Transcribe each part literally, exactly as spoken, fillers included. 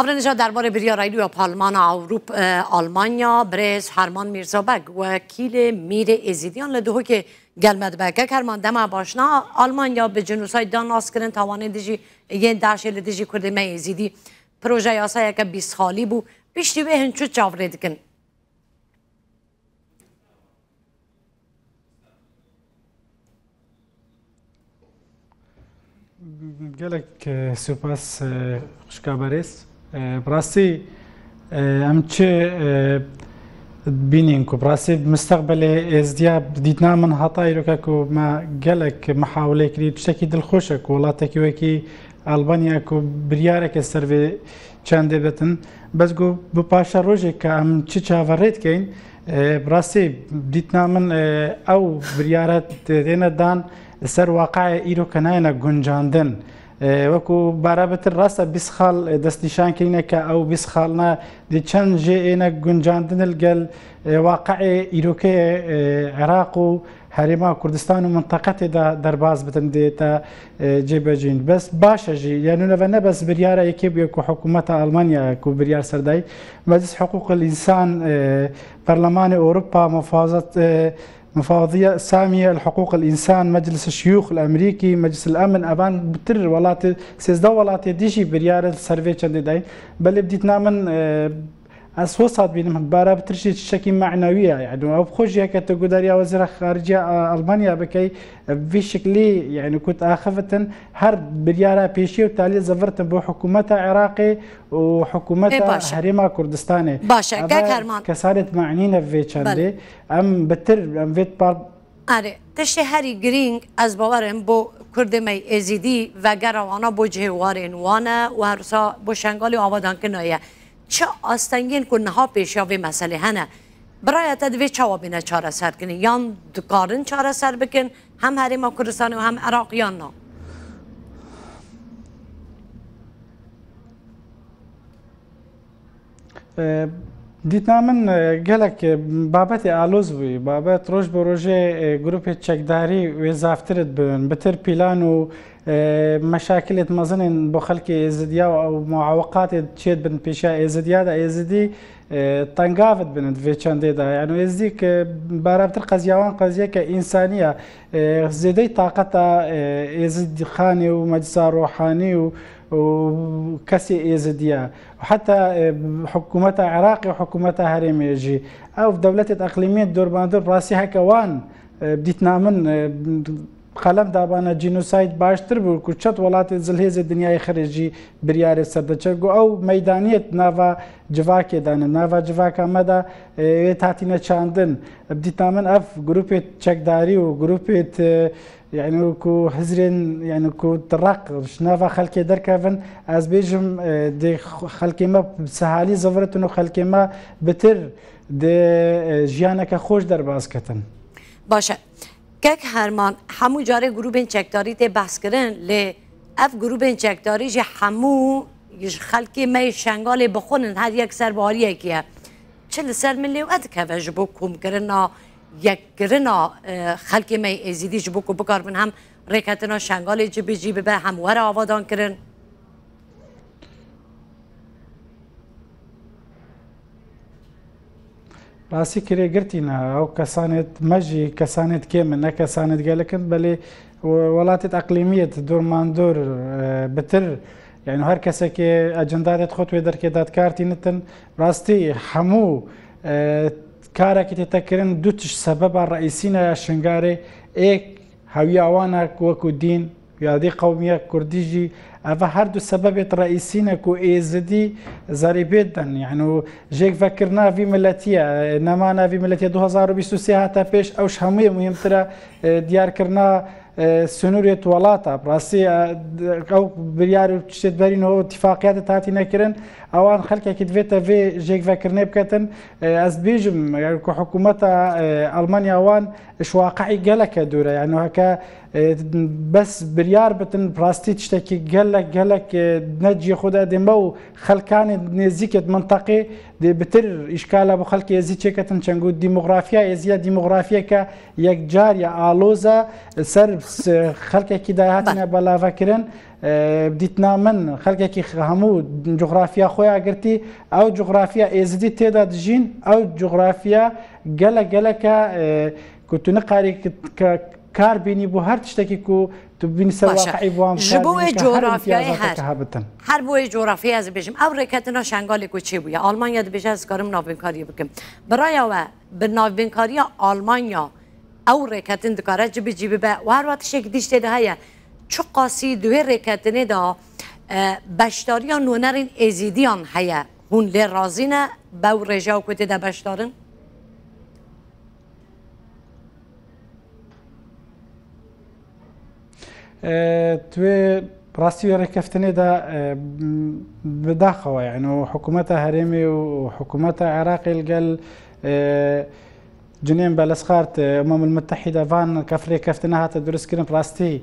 Avrênija derbarê biryara Ewropa Parlemana Ewrop-, e, Almanya, birêz Herman Mîrzabeg, wekîlê mîrê Êzidiyan li Duhokê gel me dibe. Kek Herman, dema baş na Almanya bi cenosayd da naskirin, tawanê dijî yên DAIŞê li dijî Kurdê me Êzidî proje yasayeke bîst xalî bû. Piştî wê hin çi çavrê dikin? Gelek, e, spas, e, xwişka berêz. E, bi rastî, e, em çi, e, bînîn ku bi rastî mustaqbelê Êzdiya dîtina min heta îroka ku me gelek mihawelê kirî, tiştekî dilxweş e ku welatekî wekî Albanya ku biryareke ser vê çendê bitin. Bes ku bi paşerojê ke em çi çaverê dikeyn, e, bi rastî dîtina min, e, ew biryare tê-, têne dan li ser waqayê îro ke nayêne guncandin. E, wekû barabitir rast e bîst xal, e, destnîşan kirîne ke ew bîst xal ne, dê çend jê êne guncandin li gel, e, waqayê îrokeyê, e, Iraq û Herêma Kurdistan û minteqetê de derbas bitin, dê te, e, cêbecîn. Bes baş e jî, yanî nûne ve ne bes biryara yekê bûye ku hikûmeta Almanya ku biryar ser dayî, Meclis Hiqûqil Însan, e, Perlemanê Ewropa, mufazat, e, Mufadiya Samiye el Hiqûqil Însan, Meclis Şiyûx el Emerîkî, Meclis el Emn, evan bi tir welatê, sêzdeh welatê dî jî biryar li ser vê çendê dayîn. Belê bi dîtina min, e, Ez wisa dibînim, bara bi tirşî tiştekî manewî ye. Yanî ew bi xwe jî heke tu guhdariya Wezîra Xarice ya Almanya bikey, vî şiklî, yanî ku diaxivitin, her biryara pêşî û talî zivirtin bo hikûmeta Iraqê û hikûmeta Ê, baş e. Herêma Kurdistanê. Baş e, Eve kek Herman. Kesanê di manî ne vê çendê. Belê. Em bi tir, em vê par- Erê, tiştê herî girîng, ez bawer im, bo Kurdê me Êzîdî vegera wana bo cihê warên wan e û her wisa bo Şengalê û avadankirina ye. Çi astengên ku niha pêşiya vê meselê hene, bi raya te divê çawa bêne çareserkirin? Yan dikarin çareser bikin hem Herêma Kurdistanê û hem Iraq yan na? E, dîtina min, e, gelek, e, babetê aloz bûyî. Babet roj bi rojê, e, grûpê çekdarî wê zaftir dibin. Bitir pîlan û, e, meşakilêt mezinên bo xelkê Êzidiya û ew muaweqatê çê dibin pêşiya Êzidiya de Êzidî, e, tengav dibin di vê çendê de. Yanî Êzidî ke barabtir qeziya wan qeziyeke însanî ye. E, zêdeyî taqeta, e, Êzidxanê û Meclisa Rohanî û û kesê Êzidiya. Heta, e, hikûmeta Iraqê û hikûmeta herêmê jî. Ew dewletêt eqlîmiyê dorbandur rastî heke wan, e, dîtina min, e, qelem dabana cînosayd baştir bû ku çet welatê zilhêzê dinyayê xirê jî biryarê ser de çe. Ku ew meydaniyê nava civakê de ne, nava civaka me de, e, wê hatîne çandin. Bi dîtina min ev grûpê çekdarî û grûpê, e, Yanî ku hizrên, yanî ku tiraq ji nava xelkê derkevin, ez bêjim, e, dê xelkê me bi sehalî ziviritin û xelkê me bitir dê, e, jiyaneke xweş derbas ketin. Baş e. Kek Herman, hemû carê grûbên çekdarî tê behs kirin, lê ev grûbên çekdarî jî hemû ji xelkê me yê Şengalê bi xwe nin, her yek ser bi aliyekî ye. Çi li ser milê we dikeve ji bo komkirina, yekkirina, e, xelkê me yê Êzidî, ji bo ku bikaribin hem rêketina Şengalê cibicî bibe, hem were avadankirin? Rastî kirê girtî ne. Ew kesanêt me jî kesanêt kêm in, ne kesanêt gelek in, belê we-, welatêt eqlîmiyêt dormandor, e, bitir, yanî her kesekê ecendadêt xwe wê derkê de dikartînitin. Rastî hemû, e, karekî tête kirin du tişt sebeba reîsî ne ya Şingalê, êk hewiya wan e wekû dîn, ya dî qewmiya kurdî jî, eva her du sebebêt reîsî ne ku Êzidî zerîbê din, yanî û jêk vekirina vî miletî ye, nemana vî miletî ye, du hazar û bîst û sê hate pêş, ew ji hemûyê muhîmtir e, e, diyarkirina, e, sinûrêt welata. Bi rastî, e, ew biryar û tiştêt berîn û tifaqiyatêt hatîne kirin, ewan xelkekî divê te vê jêk vekirinê biketin. E, ez dibêjim, yanî ku hikûmeta, e, Almanya wan ji waqeî geleke dûr e. Yanî heke E, bes biryar bitin, rastî tiştekî gelek, gelek, e, ne cihê xwe de dê me û xelkanê nêzîkê di minteqê dê bitir îşkala bo xelkê êzî çêketin, çengo demografiya êzî ya demografiyeke yekcar ya aloz e, ser s-, xelkekî de hatine belavekirin. E, dîtina min xelkekî hemû coxrafiya xwe ya girtî, ew coxrafiya êzidî tê de dijîn, ew coxrafiya gelek gelek e, e, ku tu nikarî k-, k-, kar bînî bo her tiştekî ku tu bînî ser Baş e. Waqeî bo wan Ji bo wê bikar bînî, ka her coxrafyayê imtiyazateke her, hebin. Her bo wê coxrafyayê ez ê bêjim. Ew rêketina Şengalê ku çêbûye, Almanya dibêje ez karim navbênkariyê bikim. Biraya we bi navbênkariya Almanya ew rêketin dikare cibicî bibe û her wa tiştekî dîş tê de heye. Çiqasî di wê rêketinê de, e, beşdariya nûnerên êzîdiyan heye. Hûn lê razî ne be ew rêjeya ku tê de beşdarin? E, tu wê rastî wê rêkeftinê de, e, bi daxewa, yani, û hikûmeta herêmê û hikûmeta Iraqê li gel, e, cinên belesxart, e, Umemul Mutehîde van kef rêkeftinê hate duristkirin, rastî,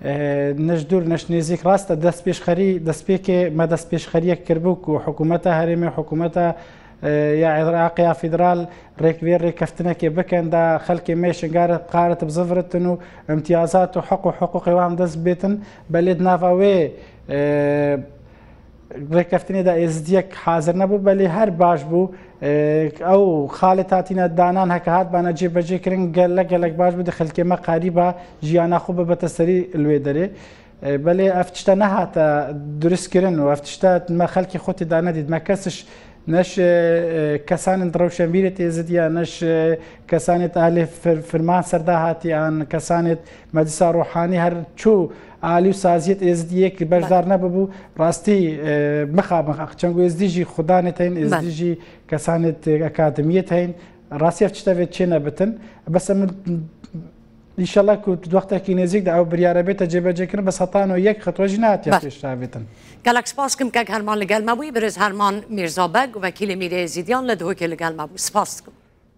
e, ne ji dûr ne ji nêzîk rast e, destpêşxerî, destpêkê me destpêşxeriyek kiribû ku hikûmeta herêmê, hikûmeta, e, ya Iraqê ya federal rêk vê rêkeftinekê bikin, da xelkê me Şingalê qare tibziviritin û imtiyazat û heq û hiqûqê wan dest bêtin. Belê di nava wê, e, rêkeftinê de êzidiyek hazir nebû, belê her baş bû. E, ew xalê hatîne danan heke hatbane cêbecêkirin, gelek gelek baş bû, di xelkê me qarîba jiyana xwe bibete serî li wê derê. E, belê ev tişte nehate duristkirin û ev tişte me xelkê xwe tê de nedît. Me kes ji, ne ji, e, kesanên rewşenbîrê êzidiya, ne ji, e, kesanê alê fir-, firman serdahatiyan, kesanê Meclisa Ruhanî her çû alî û saziyê êzidiyê ki beşdar nebibû, rastî, e, mixabin, çengo êzidî jî xudanê teyn, êzidî jî kesanê akademiyê teyn. Rastî ev tişte vê çê nebitin. Bes em Înşallah ku di wextekî nêzîk de ew biryare bête cêbecêkirin, bes heta no yek xetwe jî nehatiye pêşavêtin. Gelek spas dikim kek Herman li gel me bûyî, birêz Herman Mîrza Beg, wekîlê Mîrê Êzîdiyan li Duhokê li gel me bû. Spas dikim.